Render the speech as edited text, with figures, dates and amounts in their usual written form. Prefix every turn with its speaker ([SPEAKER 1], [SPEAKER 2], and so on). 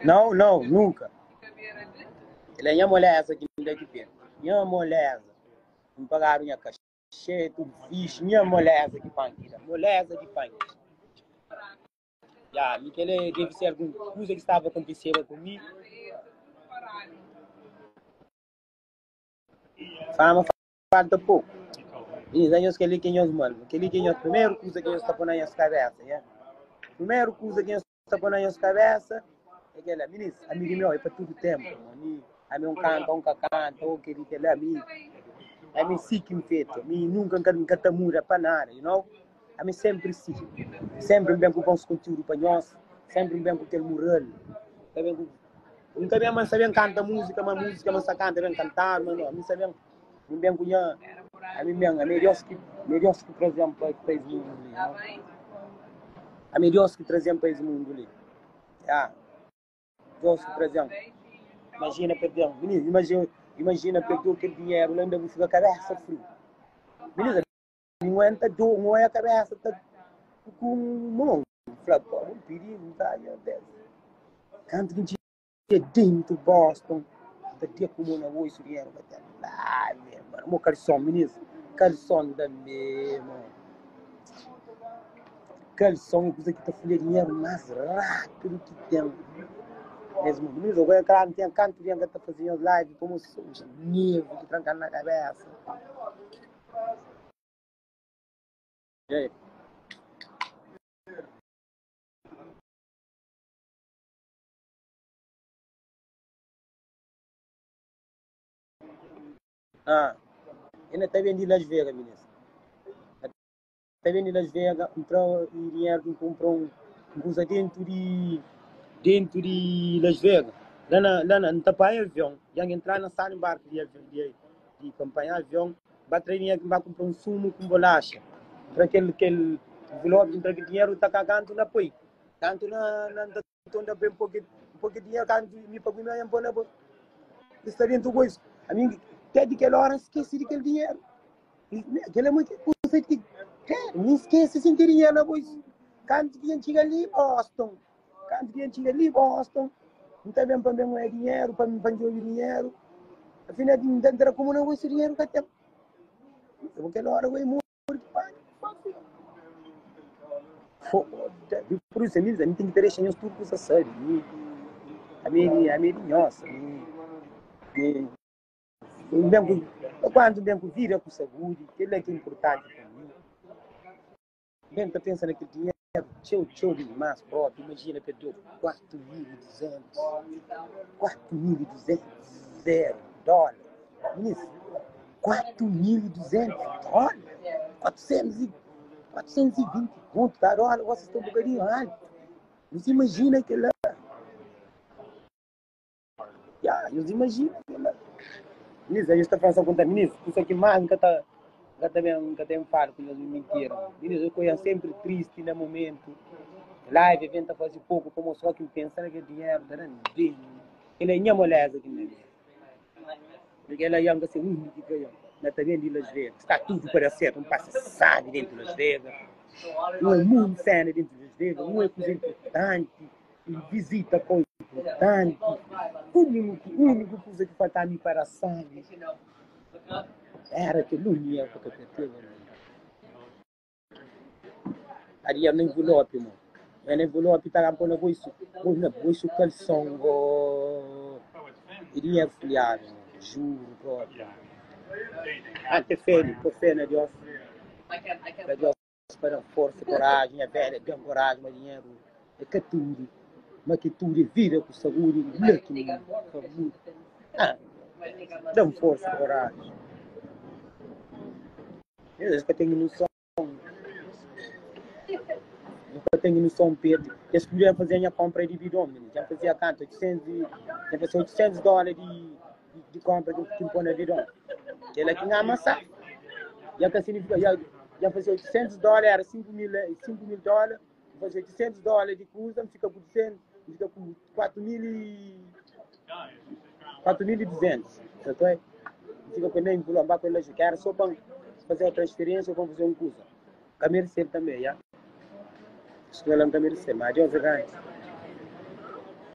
[SPEAKER 1] Não, não, nunka. Kel é nha moleza ki N da ki perde. Nha moleza. N pagadu nha kaxê, tudu fixi. Nha moleza ki panki da. Moleza di panki. Ya, mi kel é debe ser algun kuza ki staba kontiseba ku mi. Fama falta poku. Minis, anhos kel-li ki é nhos mal. Kel-li ki é nhos primeru kuza ki nhos ta poi na nhos kabésa, ya. Primeru kuza ki nhos ta poi na nhos kabésa é kel-la. Minis, ami di meu é pa tudu ténpu. Ami, ami un kanta, un ka kanta, ô kel-li, kel-la. Ami, ami si ki N fetu. Ami nunka N ka, N ka ta muda pa nada, you know. Ami sénpri si. Sénpri N ben ku bons kontiúdu pa nhos. Sénpri N ben ku kel mural. N ta ben ku N ka ben ma N sa ben kanta múzika, ma múzika ma N sa kanta ben kantadu, ma no. Ami N sa ben, N ben ku nha, ami N ben, ami é Deus ki, ami é Deus ki traze-m pa, pa es mundu li, no. Ami é Deus ki traze-m pa es mundu li. Ya, Deus ki traze-m. Imajina perde-m, mininu, imajina, imajina perde-u kel dinheru la, inda bu fika kabésa friu. Mininu, mi N aguenta dor, N oia kabésa ta ku un mon, N fla, pô, bu pidi, N fla, nha Deus. Kantu ki N txiga dentu Boston, N ta dia ku mon na bolsu, dinheru ka ten la mê, mo kalson, minis, kalson tanbe, mo. Kalson é kuza ki ta fulha dinheru más rápidu ki ten nes mundu. Minis, ogoia N kla, N ten kantu dia N ka ta faze nhos live pamodi so nervu ki tranka-m na kabésa. Ah, N ta ben di Las Vegas, minis. N ta ben di Las Vegas, N tra dinheru ki N kunpra un kuza dentu di dentu di Las Vegas. La na, la na, N ta panha avion, dja N entra na sala inbarki di avion, di di pa N panha avion, N ba tra dinheru ki N ba kunpra un sumu ku un bolaxa. N tra kel kel envelopi, N tra kel dinheru, N ta ka kantu na poi, kantu na na N ta Nton da ben poke poke dinheru kantu mi pa kume N poi na bo N sta dentu ku es Ami te di kel ora N skese di kel dinheru Kel é muitu kusa ki Mi skese si N ten dinheru na bolsu Kantu ki N txiga li Boston Kantu ki N txiga li Boston N ta ben pa N ben oia dinheru pa N djobe dinheru Afinal N ta entra ku mo na bolsu dinheru ka ten Kel ora bo Foda-se. Por isso, amigos, a mim tem que ter nhos tudo kusa sabe. Mi, ami, ami di nhos, ami, mi, ben ku, quanto ben ku vida, ku saúde, kel é que é importante para mim. Ben ta pensa naquele dinheiro, txeu, txeu demais próprio. Imagina, perdeu 4.200, 4.200 zero dólar. Ministro, 4.200 dólar, 400 e, 420 pontos, tá? Dólar, vocês estão um bocadinho alto. Você imagina aquilo lá. Ya, nhos imajina kel-la. Minis, a nhos ta pensa ku N ta Minis, kusa ki más N ka ta N ka ta ben N ka ta ben fala ku nhos mintira. Minis, eu koia senpri tristi na momentu. Live ben ta faze poku pamodi só ki N pensa na kel dinheru ta da-m ben. Kel-la é nha moleza ki N da mi. Kel-la ya N ka sen undi ki kai. N ta ben di Las Vegas. Sta tudu pa da sertu. N pasa sabi dentu Las Vegas. Un é mundu sena dentu Las Vegas. Un é kuza inportanti. Vizita kau inpurtanti, úniku úniku kuza ki faltaba mi para sabi era kel un dinheru pa ka perdeba nunka. A dinheru na envelopi mo, é na envelopi ta pô na bolsu, pô na bolsu kalson go e dinheru fliadu mo, juru propi. Ah, ten fé li, pô fé na Dios, pa Dios. Pa da-m forsa, koraji, nha velha da-m koraji ma dinheru é ka tudu, ma ki tudu é vida ku saúdi la ki N ka muda ah, da-m forsa, koraji Es ka ten noson, es ka ten noson perde Es podia faze nha konpra di bidon, mininu dja N fazia kantu 800 i dja N fazia 800 dóla di di konpra ki N poi na bidon Kel-la ki N amasa dja ka signifika dja Dja N faze 800 dóla, éra 5 mil, 5 mil dóla. N faze 800 dóla di kuza, N fika ku 200, N fika ku 4 mil e 4200, sa ta? N fika ku el na envelope, N ba ku el la, ki éra sô pa N faze un transferênsia ô pa N faze un kuza. Ka mereseba tanbe, ya. Sô la N ka mereseba, ma Deus é grandi.